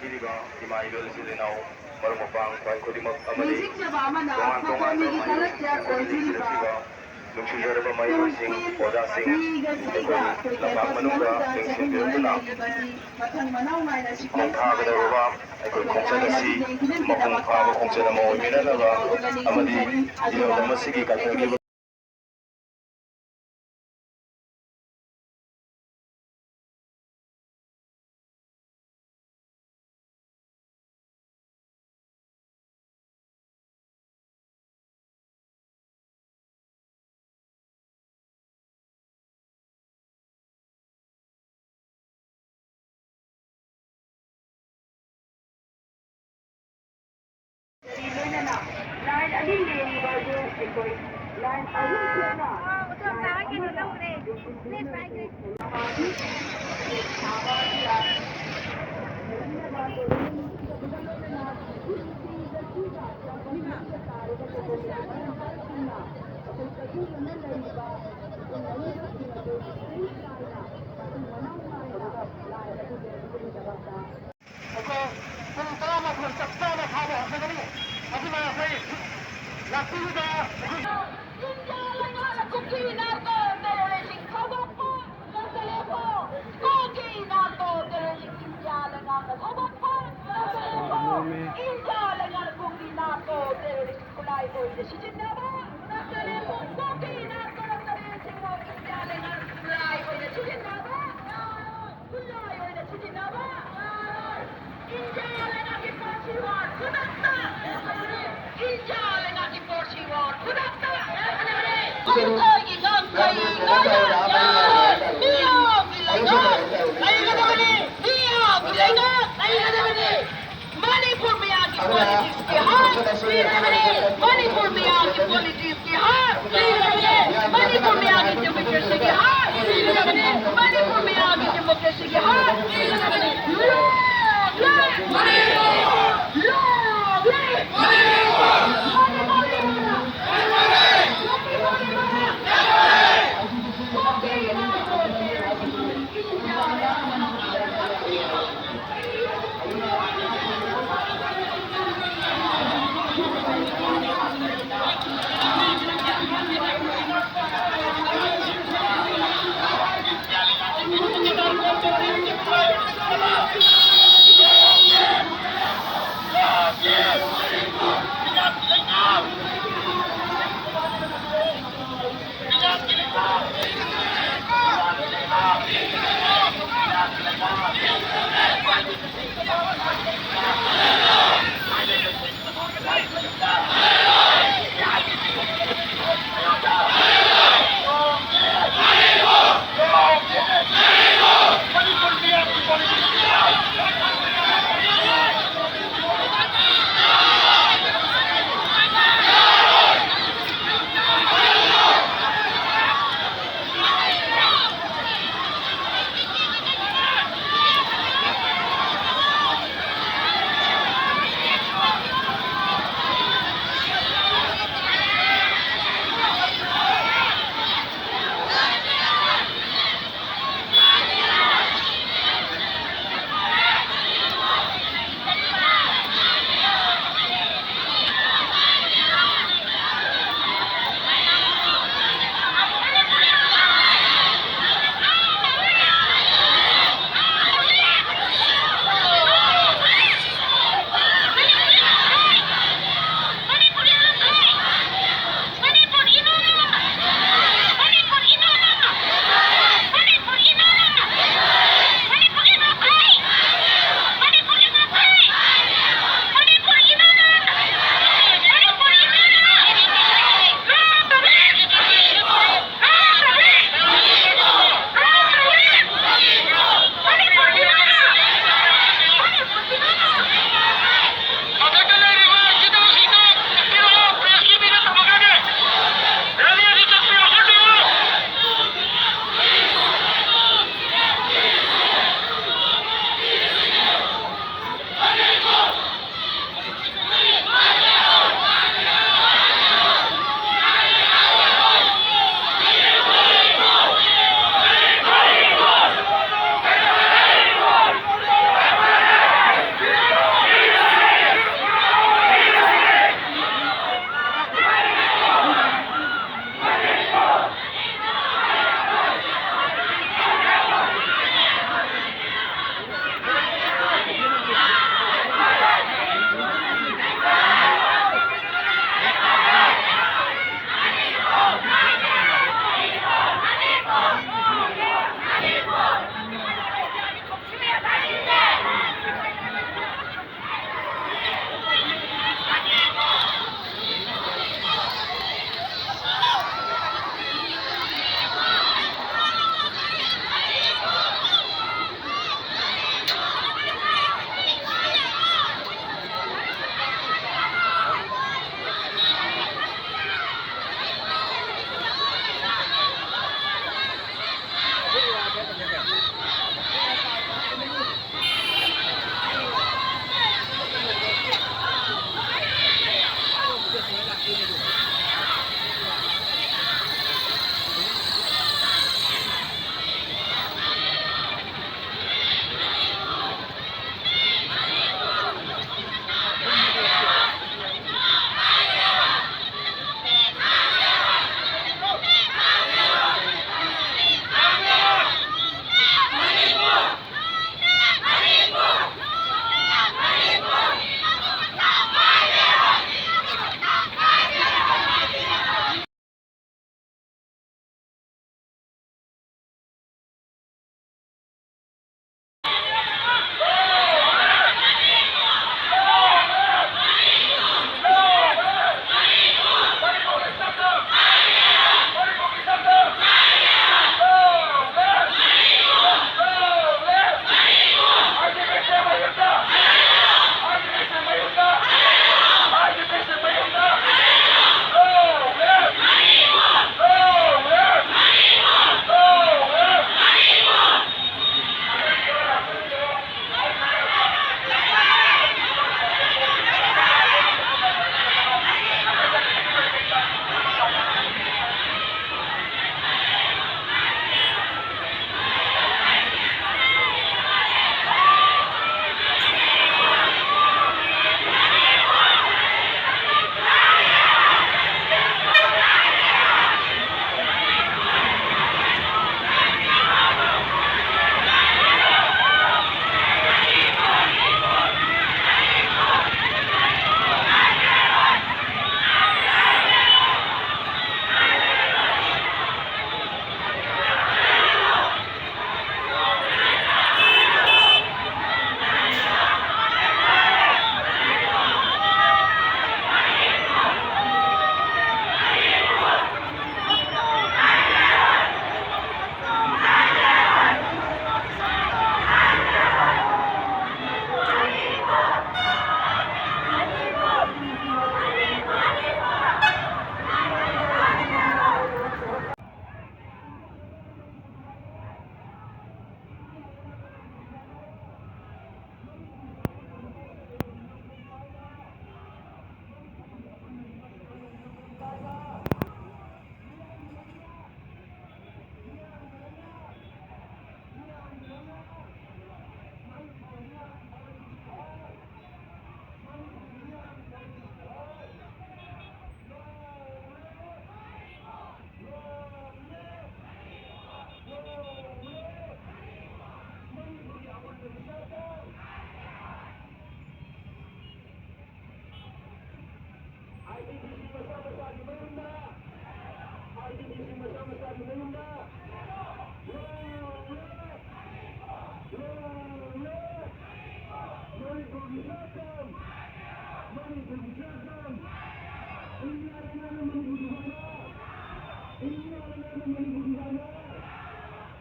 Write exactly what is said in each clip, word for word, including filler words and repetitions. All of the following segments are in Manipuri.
ꯄꯤꯔꯤꯕ ꯏꯃꯥ ꯏꯕꯦꯜ ꯏꯆꯤꯜ ꯏꯅꯥꯎ ꯃꯔꯨꯞ ꯃꯄꯥꯡ ꯈ꯭ꯋꯥꯏ ꯈꯨꯗꯤꯡꯃꯛ ꯑꯃꯗꯤ ꯅꯤꯡꯁꯤꯡꯖꯕ ꯑꯃꯅ ꯇꯣꯉꯥꯟ ꯇꯣꯉꯥꯟꯕ ꯃꯍꯩꯔꯣꯏꯁꯤꯡ ꯊꯣꯛꯄꯒꯤ ꯂꯩꯁꯤꯜꯂꯛꯂꯤꯕ ꯅꯨꯡꯁꯤꯖꯔꯕ ꯃꯍꯩꯔꯣꯏꯁꯤꯡ, ꯑꯣꯖꯥꯁꯤꯡ, ꯑꯩꯈꯣꯏ ꯂꯝꯄꯥꯛ ꯃꯅꯨꯡꯗ ꯂꯦꯡꯁꯤꯟꯕꯤꯔꯛꯇꯨꯅ ꯈꯣꯡꯊꯥꯒꯗꯧꯔꯕ ꯑꯩꯈꯣꯏ ꯈꯣꯡꯆꯠ ꯑꯁꯤ ꯃꯄꯨꯡ ꯐꯥꯕ ꯈꯣꯡꯆꯠ ꯑꯃ ꯑꯣꯏꯃꯤꯟꯅꯅꯕ ꯑꯃꯗꯤ ꯏꯔꯝꯗꯝ ꯑꯁꯤꯒꯤ ꯀꯟꯈꯠꯂꯛꯂꯤꯕ ꯑꯩꯈꯣꯏ ꯄꯨꯡ ꯇꯔꯥꯃꯥꯊꯣꯏ ꯆꯞ ꯆꯥꯅ ꯊꯥꯕ ꯍꯧꯖꯒꯅꯤ꯫ ꯑꯗꯨꯅ ꯑꯩꯈꯣꯏ ꯂꯥꯛꯄꯤꯔꯤꯕ ꯑꯩꯈꯣꯏ ꯏꯟꯗꯤꯌꯥ ꯂꯩꯉꯥꯛꯅ ꯀꯨꯀꯤ ꯅꯥꯔꯀꯣ ꯇꯦꯔꯣꯔꯤꯁꯁꯤꯡ ꯊꯥꯗꯣꯛꯄ ꯉꯝꯗ꯭ꯔꯦꯀꯣ꯫ ꯀꯨꯀꯤ ꯅꯥꯔꯀꯣ ꯇꯦꯔꯣꯔꯤꯁ ꯏꯟꯗꯤꯌꯥ ꯂꯩꯉꯥꯛꯅ ꯊꯥꯗꯣꯛꯄ ꯉꯝꯗ꯭ꯔꯦꯀꯣ꯫ ꯏꯟꯗꯤꯌꯥ ꯂꯩꯉꯥꯛꯅ ꯀꯨꯀꯤ ꯅꯥꯔꯀꯣ ꯇꯦꯔꯣꯔꯤꯁ ꯈꯨꯠꯂꯥꯏ ꯑꯣꯏꯅ ꯁꯤꯖꯤꯟꯅꯕ ꯉꯝꯗ꯭ꯔꯦꯀꯣ꯫ ꯀꯨꯀꯤ ꯅꯥꯔꯀꯣ ꯇꯦꯔꯣꯔꯤꯁꯁꯤꯡꯕꯨ ꯏꯟꯗꯤꯌꯥ ꯂꯩꯉꯥꯛꯅ ꯈꯨꯠꯂꯥꯏ ꯑꯣꯏꯅ ꯁꯤꯖꯤꯟꯅꯕ ꯈꯨꯠꯂꯥꯏ ꯑꯣꯏꯅ ꯁꯤꯖꯤꯟꯅꯕ ꯏꯟꯗꯤꯌꯥ ꯂꯩꯉꯥꯛꯀꯤ ꯄꯣꯠꯁꯤ ꯋꯥꯔ ꯈꯨꯗꯛꯇ ꯏꯟꯗꯤꯌꯥ ꯂꯩꯉꯥꯛꯀꯤ ꯄꯣꯠꯁꯤ ꯋꯥꯔ ꯈꯨꯗꯛꯇ ꯑꯩꯈꯣꯏꯒꯤ ꯉꯝꯈꯩ ꯉꯝꯈꯩ ꯃꯤꯌꯥꯝꯒꯤ ꯂꯩꯉꯥꯛ ꯂꯩꯒꯗꯕꯅꯤ, ꯃꯤꯌꯥꯝꯒꯤ ꯂꯩꯉꯥꯛ ꯂꯩꯒꯗꯕꯅꯤ꯫ ꯃꯅꯤꯄꯨꯔ ꯃꯤꯌꯥꯝꯒꯤ ꯄꯣꯂꯤꯇꯤꯛꯁꯀꯤ ꯍꯛ ꯄꯤꯒꯗꯕꯅꯤ꯫ ꯃꯅꯤꯄꯨꯔ ꯃꯤꯌꯥꯝꯒꯤ ꯄꯣꯂꯤꯇꯤꯛꯁꯀꯤ ꯍꯛ ꯄꯤꯒꯗꯕꯅꯤ꯫ ꯃꯅꯤꯄꯨꯔ ꯃꯤꯌꯥꯝꯒꯤ ꯗꯦꯃꯣꯀ꯭ꯔꯦꯁꯤꯒꯤ ꯍꯛ ꯄꯤꯒꯗꯕꯅꯤ꯫ ꯃꯅꯤꯄꯨꯔ ꯃꯤꯌꯥꯝꯒꯤ ꯗꯦꯃꯣꯀ꯭ꯔꯦꯁꯤꯒꯤ ꯍꯛ ꯄꯤꯒꯗꯕꯅꯤ꯫ Long live! Long live!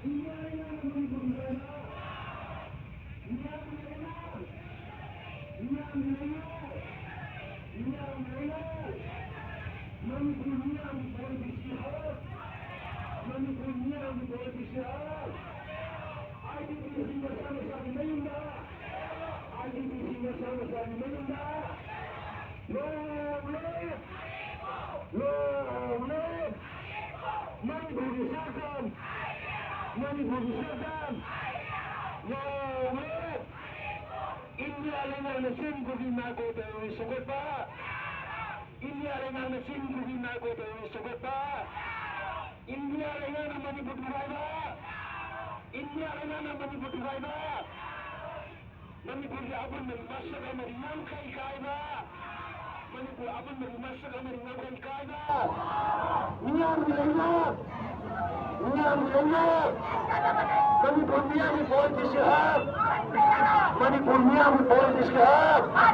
India ꯂꯩꯉꯥꯛꯅ ꯃꯅꯤꯄꯨꯔꯒꯤ ꯑꯣꯏꯕ ꯃꯤꯌꯥꯝꯒꯤ ꯂꯩꯉꯥꯛ, ꯃꯤꯌꯥꯝꯒꯤ ꯂꯩꯉꯥꯛ, ꯃꯤꯌꯥꯝꯒꯤ ꯂꯩꯉꯥꯛ, ꯃꯅꯤꯄꯨꯔ ꯃꯤꯌꯥꯝꯒꯤ ꯄꯣꯂꯤꯇꯤꯛꯁꯀꯤ ꯍꯛ, ꯃꯅꯤꯄꯨꯔ ꯃꯤꯌꯥꯝꯒꯤ ꯄꯣꯂꯤꯇꯤꯛꯁꯀꯤ ꯍꯛ, ꯑꯥꯏ ꯗꯤ ꯄꯤꯁꯤꯡ ꯃꯁꯥ ꯃꯁꯥꯒꯤ ꯃꯌꯨꯝꯗ, ꯑꯥꯏ ꯗꯤ ꯄꯤꯁꯤꯡ ꯃꯁꯥ ꯃꯁꯥꯒꯤ ꯃꯌꯨꯝꯗ, ꯂꯣꯡ ꯂꯤꯚ! ꯂꯣꯡ ꯂꯤꯚ! ꯃꯅꯤꯄꯨꯔꯒꯤ ꯁꯥꯁꯟ! ꯃꯅꯤꯄꯨꯔꯒꯤ ꯁꯥꯁꯟ! ꯂꯣꯡ ꯂꯤꯚ! ꯏꯟꯗꯤꯌꯥ ꯂꯩꯉꯥꯛꯅ ꯆꯤꯟ ꯈꯨꯕꯤ ꯃꯥꯏꯀꯣ ꯇꯧꯔꯤ ꯁꯧꯒꯠꯄ! ꯏꯟꯗꯤꯌꯥ ꯂꯩꯉꯥꯛꯅ ꯆꯤꯟ ꯈꯨꯕꯤ ꯃꯥꯏꯀꯣ ꯇꯧꯔꯤ ꯁꯧꯒꯠꯄ! ꯏꯟꯗꯤꯌꯥ ꯂꯩꯉꯥꯛꯅ ꯃꯅꯤꯄꯨꯔ ꯊꯨꯒꯥꯏꯕ! ꯏꯟꯗꯤꯌꯥ ꯂꯩꯉꯥꯛꯅ ꯃꯅꯤꯄꯨꯔ ꯊꯨꯒꯥꯏꯕ! ꯃꯅꯤꯄꯨꯔꯒꯤ ꯑꯄꯨꯟꯕꯒꯤ ꯃꯁꯛ ꯑꯃꯗꯤ ꯉꯝꯈꯩ ꯀꯥꯏꯕ! ꯃꯅꯤꯄꯨꯔ ꯑꯄꯨꯟꯕꯒꯤ ꯃꯁꯛ ꯑꯃꯗꯤ ꯉꯝꯈꯩ ꯀꯥꯏꯕ! ꯃꯤꯌꯥꯝꯒꯤ ꯂꯩꯉꯥꯛ! ꯃꯤꯌꯥꯝꯒꯤ ꯂꯩꯉꯥꯛ! ꯃꯅꯤꯄꯨꯔ ꯃꯤꯌꯥꯝꯒꯤ ꯄꯣꯂꯤꯇꯤꯛꯁꯀꯤ ꯍꯛ! ꯃꯅꯤꯄꯨꯔ ꯃꯤꯌꯥꯝꯒꯤ ꯄꯣꯂꯤꯇꯤꯛꯁꯀꯤ ꯍꯛ!